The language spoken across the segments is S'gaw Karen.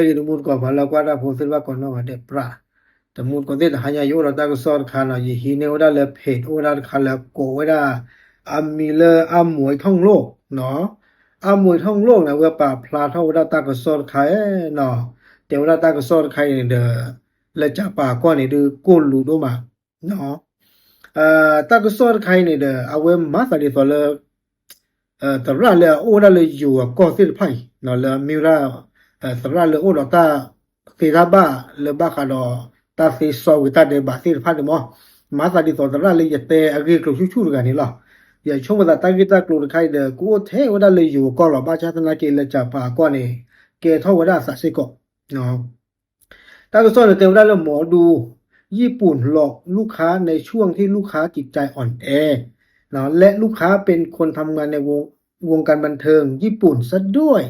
ဂ့ၤတမူတကိး ပှၤလၢကွၢ်တၢ်ဖိသ့ၣ်တဖၣ်ကိးနီၢ်ဂၤဒဲး ပြး တမူတကိးသ့ၣ် တဟါညါယအိၣ်ဒီးတၢ်ကစီၣ်တခါနီၤ, ယဟံးန့ၢ်ဝဲဒၣ်လၢ page အိၣ်ဝဲဒၣ်တခါလၢကိးဝဲဒၣ် အမံၤလၢ အမွေထွန်းလို့ နီၤ, အမွေထွန်းလို့န့ၣ် အဝဲပာ်ဖျါထီၣ်ဝဲဒၣ်တၢ်ကစီၣ်တခါနီၤ, တဲဝဲဒၣ်တၢ်ကစီၣ်တခါအံၤန့ၣ်ဒီး လၢကၢ်ပၤကီၢ်န့ၣ် ဒုးကိၢ်လူၤဒိၣ်မး တၢ်ကစီၣ်တခါအံၤန့ၣ်ဒီး အဝဲမၤသးဒ်သိးလၢ သရၣ်လၢအအိၣ်ဝဲဒၣ်လၢယိၤအကီၢ်သ့ၣ်တဖၣ်အံၤ လၢအမ့ၢ်ဝဲဒၣ် သရၣ်လၢအိၣ်ဒီးတၢ်သ့တၢ်ဘၣ်လၢဘၣ်ဃးဒီး တၢ်သ့စီဝံၤတၢ်ဒဲးဘးသ့ၣ်တဖၣ်န့ၣ်မး, မၤသးဒ်သိးသရၣ်လၢယတဲအဂ့ၢ်ကျိၤဆူၣ်ဆူၣ်တဂၤန့ၣ်လီၤ. ယဆိကမိၣ်သးတၢ်ဂ့ၢ်တၢ်ကျိၤတခါအံၤဒီး ကအိၣ်ထဲဝဲဒၣ်လၢယိၤအကီၢ်လီၤ. ဘၣ်ဆၣ်သနာ်က့လၢကၢ်ပၤကီၢ်န့ၣ် ကဲထီၣ်ဝဲဒၣ်အသးစ့ၢ်ကီး တၢ်ကစီၣ်န့ၣ်တဲဝဲဒၣ်လၢ หมอดู ญี่ปุ่นหลอกลูกค้าในช่วงที่ลูกค้าจิตใจอ่อนแอ และลูกค้าเป็นคนทำงานในวงการบันเทิงญี่ปุ่นซะด้วย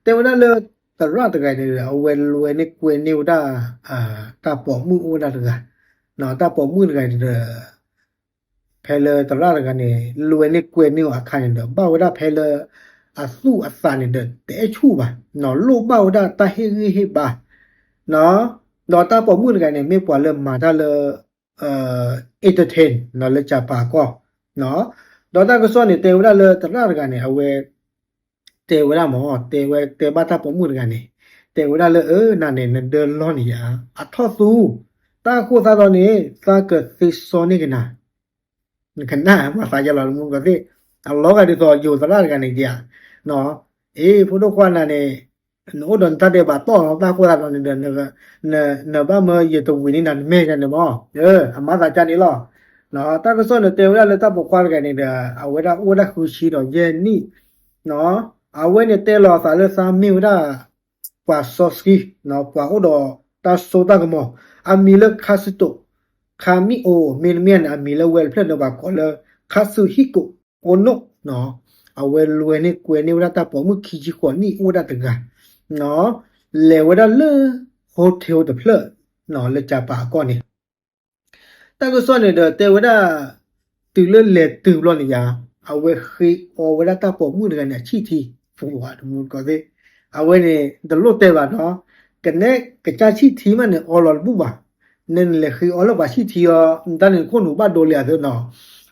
တဲဝဲဒၣ်လၢ သရၣ်တဂၤန့ၣ်ဒီး အဝဲလွဲန့ၢ်ကွဲန့ၢ်ဝဲဒၣ် တၢ်ပိာ်မုၣ်အိၣ်ဝဲဒၣ်တဂၤ, တၢ်ပိာ်မုၣ်တဂၤန့ၣ်ဒီး ဖဲလၢသရၣ်တဂၤန့ၣ် လွဲန့ၢ်ကွဲန့ၢ်အီၤအခါန့ၣ်ဒီး ဘၣ်ဝဲဒၣ်ဖဲလၢ အသူၣ်အသးန့ၣ်ဒီး တအဲၣ်ဆူၣ်ဘၣ်, လိၣ်ဘၣ်ဝဲဒၣ်တၢ်ဟ့ၣ်ဂံၢ်ဟ့ၣ်ဘါ, ဒီးတၢ်ပိာ်မုၣ်တဂၤန့ၣ် မ့ၢ်ပှၤလၢမၤတၢ်လၢ entertain လၢကၢ်ပၤကီၢ်, ဒီးတၢ်ကစီၣ်န့ၣ် တဲဝဲဒၣ်လၢသရၣ်တဂၤန့ၣ် အဝဲ တဲဝဲဒၣ်မး တဲဝဲ တဲဘၣ်တၢ်ပိာ်မုၣ်တဂၤန့ၣ် တဲဝဲဒၣ်လၢ အၢ နၤန့ၣ် နဒၢလီၢ်န့ၣ်ယါ အထီၣ်သူ, တၢ်အဃိသတးဒီးန့ၣ် သးကသ့စီန့ၢ်ကနၤ နကနၣ်မၤသးယါလီၤ တမူတကိးသ့ၣ်, အလီၤဂာ်ဒ်သိးယိၤသရၣ်တဂၤန့ၣ်ဒံးဧါ, အ့ ဖိဒိၣ်ခွါနၤန့ၣ် နအိၣ်ဒီးနတၢ်ဒဲးဘးတီၢ်လီၤ တၢ်အဃိသတးဒီးန့ၣ်ဒီး နဘၣ်မၢယတဝံၤန့ၢ်နၤတမ့ၢ်ယါန့ၣ်မး, အမၤသးကါန့ၣ်လီၤ. တၢ်ကစီၣ်န့ၣ်တဲဝဲဒၣ်လၢတၢ်ပိာ်ခွါတဂၤန့ၣ်ဒီး အဝဲဒၣ်အိၣ်ဝဲဒၣ်ဃုဆံဒီးယဲၢ်နံၣ်, အဝဲန့ၣ်တဲလီၤအသးလၢသးမ့ၢ်ဝဲဒၣ် ပှၤစီဆှံ, ပှၤအိၣ်ဒီးတၢ်စိတၢ်ကမီၤ, အမံၤလၢ Katsuto Kamio မ့တမ့ၢ်န့ၣ် အမံၤလၢဝဲတဖျၢၣ်န့ၣ် ပှၤကိးလၢ Katsuhiko Ono, အဝဲလွဲန့ၢ်ကွဲန့ၢ်ဝဲဒၣ်တၢ်ပိာ်မုၣ်ခံဆံဃိးနံၣ်အိၣ်ဝဲဒၣ်တဂၤ, လဲၤဝဲဒၣ်လၢ hotel တဖျၢၣ် လၢကၢ်ပၤအကီၢ်န့ၣ် တၢ်ကစီၣ်န့ၣ်ဒီးတဲဝဲဒၣ် တုၤလၢလဲၤတုၤဘျီန့ၣ်ယါ, အဝဲဃ့အီဝဲဒၣ်တၢ်ပိာ်မုၣ်တဂၤန့ၣ် အဆံၣ်ထံ, ပှၤတမူတကိးသ့ၣ်, အဝဲန့ၣ် တလိၣ်တဲဘၣ်နီၤ, ကနဲကစၢ်ဆံၣ်ထံမးန့ၣ် အီလီၤတဘူၣ်ဘၣ်, နနလဲၤဃ့အီလၢပှၤဆံၣ်ထံအီၤ နတၢ်န့ၣ်ခိၣ်နူာ်ဘၣ်ဒိလံအသးနီၤ,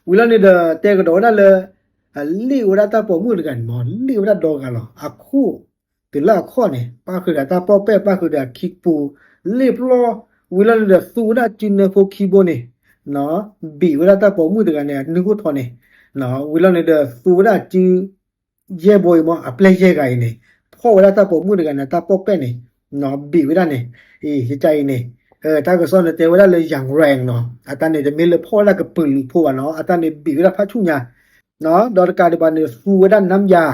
ဝံၤလီၤန့ၣ်ဒီး တဲကဒီးဝဲဒၣ်လၢ လ့ၣ်ဝဲဒၣ်တၢ်ပိာ်မုၣ်တဂၤန့ၣ်မး လ့ၣ်ဝဲဒၣ်ဒီဂၤလီၤ အခိၣ် တုၤလၢအခီၣ်န့ၣ် ပၣ်ဃုာ်ဒီးတၢ်ပီၣ်ပဲၣ် ပၣ်ဃုာ်ဒီးခံပူၤ လ့ၣ်ပျီ, ဝံၤလီၤန့ၣ်ဒီး သူဝဲဒၣ်စုနဲဖိခံဘိန့ၣ် ဘံၣ်ဝဲဒၣ်တၢ်ပိာ်မုၣ်တဂၤန့ၣ် အနုၢ်ခိၣ်ထီန့ၣ်, ဝံၤလီၤန့ၣ်ဒီး သူဝဲဒၣ်စု ယဲၢ်ဘိအံၤမး အပျဲၢ်ယဲၢ်ဂၤအံၤန့ၣ် ဖီၣ်ဝဲဒၣ်တၢ်ပိာ်မုၣ်တဂၤန့ၣ် တၢ်ပီၣ်ပဲၣ်န့ၣ် ဘံၣ်ဝဲဒၣ်န့ၣ်, အံၤ ယကါအံၤန့ၣ်, တၢ်ကစီၣ်န့ၣ်တဲဝဲဒၣ်လၢ ယၤရဲၣ်နီၤ အတၢ်န့ၣ်တမ့ၢ်လၢဖီၣ်ဝဲဒၣ်ကပုာ်လုးဖိဘၣ်နီၤ အတၢ်န့ၣ်ဘံၣ်ဝဲဒၣ်ဖးဆူၣ်ညါ ဒီးတကးဒံးဘၣ်န့ၣ် သူဝဲဒၣ် น้ำยา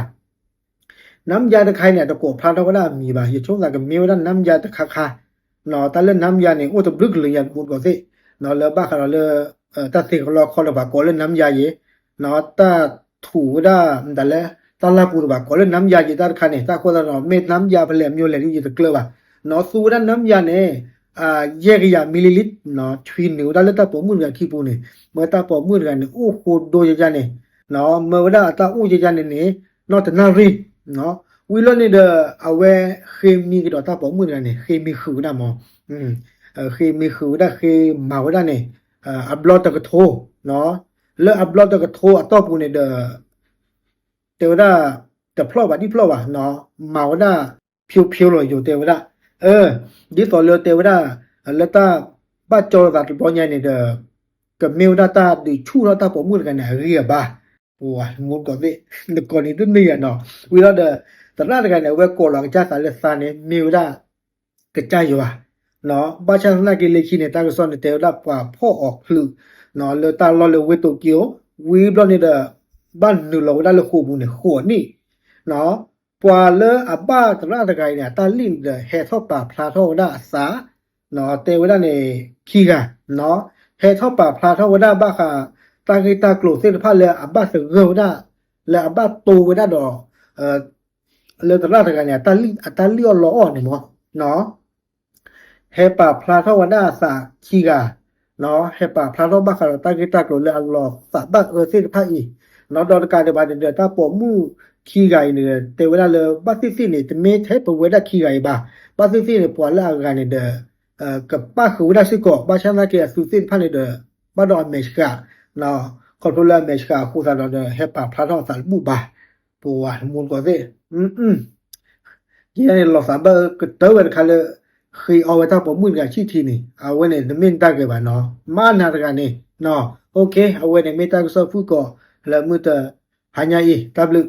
น้ำยา တခါအံၤန့ၣ် တကိးဖျါထီၣ်ဝဲဒၣ်အမံၤဘၣ် ယဆိကမိၣ်သးကမ့ၢ်ဝဲဒၣ် น้ำยา တခါခါ, တၢ်လၢ น้ำยา န့ၣ် အိၣ်တဘျုးကလုာ်ညါတမူတကိးသ့ၣ်, လၢဘၣ်ဃးဒီးလၢ တၢ်သ့ကလီခီဒီးပှၤကိးလၢ น้ำยา ယဲၢ်, တၢ်ထူးဝဲဒၣ်မတၤလဲၣ် တၢ်လၢပူၤဒီးပှၤကိးလၢ น้ำยา ယဲၢ် တၢ်တခါန့ၣ် တၢ်ဃိသတးဒီး မ့ၢ် น้ำยา ဖဲလဲၣ်မ့ၢ်လဲၣ်ဒ်ယတကျၢၤဘၣ်, သူဝဲဒၣ် น้ำยา န့ၣ် ယဲၢ်ကယၤ milliliter ဆွံနုာ်ဝဲဒၣ်လၢတၢ်ပိာ်မုၣ်တဂၤခံပူၤန့ၣ် မ့ၢ်တၢ်ပိာ်မုၣ်တဂၤန့ၣ် အိၣ်ဃိဒိယယါန့ၣ် မ့ၢ်ဝဲဒၣ်အတၢ်အိၣ်ယယါန့ၣ်န့ၣ် နီၢ်တနၣ်ရံၣ်, ဝံၤလီၤန့ၣ်ဒီး အဝဲဃ့မံကဒီးတၢ်ပိာ်မုၣ်တဂၤန့ၣ် ဃ့မံဃုာ်ဝဲဒၣ်မး, ဃ့မံဃုာ်ဝဲဒၣ် ဃ့မၤဝဲဒၣ်န့ၣ် အဘျီတကထိ, လၢအဘျီတကထိအတီၢ်ပူၤန့ၣ်ဒီး တဲဝဲဒၣ် တဖျီၣ်ဘၣ်ဒ်ဖျီၣ်ဘၣ်, မၤဝဲဒၣ် ဖၠိဖၠိလီၤ ယိၤတဲဝဲဒၣ်, ဒ်သိးလၢတဲဝဲဒၣ် လၢတၢ်ဘၣ်ကၠီလိာ်သးတဘျီညါန့ၣ်ဒီး ကမ့ၢ်ဝဲဒၣ်တၢ်ဒုးဆူၣ်ထီၣ်တၢ်ပိာ်မုၣ်တဂၤန့ၣ် အဂံၢ်အဘါ, ပှၤမူတကိးသ့ၣ် နကိးန့ၣ်တန့ၢ်ယၤနီၤ, ဝံၤလီၤဒီး သရၣ်တဂၤန့ၣ် အဝဲကိးလီၤကစၢ်သးလၢသးန့ၣ် မ့ၢ်ဝဲဒၣ် ကစၢ်ယွၤ, ဘၣ်ဆၣ်သနာ်က့လၢခံန့ၣ် တၢ်ကစီၣ်န့ၣ် တဲဝဲဒၣ်ပှၤဖီၣ်အီၤချုး လၢတၢ်လီၢ်လၢဝ့ၢ်တိၤကံအိၣ်, ဝံၤဘျီန့ၣ်ဒီး ဘၣ်နုာ်လီၤဝဲဒၣ်လၢဃိာ်ပူၤန့ၣ် ဃိာ်နံၣ်, ပှၤလၢအဘၣ်သရၣ်တဂၤအံၤန့ၣ် အတၢ်လံၣ်န့ၣ်ဒီး ဟဲထီၣ်ပာ်ဖျါထီၣ်ဝဲဒၣ်အသး, တဲဝဲဒၣ်န့ၣ် ခံဂၤ, ဟဲထီၣ်ပာ်ဖျါထီၣ်ဝဲဒၣ်ဘၣ်ဃး တၢ်ဂ့ၢ်တၢ်ကျိၤသ့ၣ်တဖၣ်လၢအဘၣ်သဂၢၢ်ဝဲဒၣ် လၢအဘၣ်တိၢ်ဝဲဒၣ်ဒီး လၢသရၣ်တဂၤန့ၣ် အတၢ်လံၣ်အီၣ်လီအီၣ်န့ၣ်မး ဟဲပာ်ဖျါထီၣ်ဝဲဒၣ်အသးခံဂၤ, ဟဲပာ်ဖျါထီၣ်ဘၣ်ဃးဒီးတၢ်ဂ့ၢ်တၢ်ကျိၤလၢအလီၤသးဘၣ်အၢသ့ၣ်တဖၣ်အံၤ, ဒီးတကးဒံးဘၣ်န့ၣ်ဒီး တၢ်ပိာ်မုၣ် ခံဂၤအံၤန့ၣ်ဒီး တဲဝဲဒၣ်လၢဘၣ်သ့ၣ်သ့ၣ်န့ၣ် တမ့ၢ်ထဲပဝဲဒၣ်ခံဂၤအံၤဘၣ်. ဘၣ်သ့ၣ်သ့ၣ်န့ၣ် ပှၤလၢအဂၤန့ၣ်ဒီး ကပၣ်ဃုာ်ဝဲဒၣ်စ့ၢ်ကီး ဘၣ်ဆၣ်သနာ်က့အသုးသ့ၣ်တဖၣ်န့ၣ်ဒီး ဘၣ်ဒီးအမဲာ်ဆှး, ခီဖျိလၢအမဲာ်ဆှးအဃိသတးဒီး ဟဲပာ်ဖျါထီၣ်အသးတဘူၣ်ဘၣ်, ပဝဲမူတကိးသ့ၣ် ယဲန့ၣ် လီၤသးဘၣ်ကတၢၢ်ဝဲတခါလၢ ဃ့အီဝဲတၢ်ပိာ်မုၣ်တဂၤဆံၣ်ထံန့ၣ် အဝဲန့ၣ်တမ့ၢ်တၢ်ဂ့ၤဘၣ်နီၤ, မၤနၤတဂၤန့ၣ်, အဝဲန့ၣ်မ့ၢ်တၢ်ကစီၣ်ဖုၣ်ကိာ်လၢမုၢ်တဟါညါအံၤ တၢ်ဘျုး.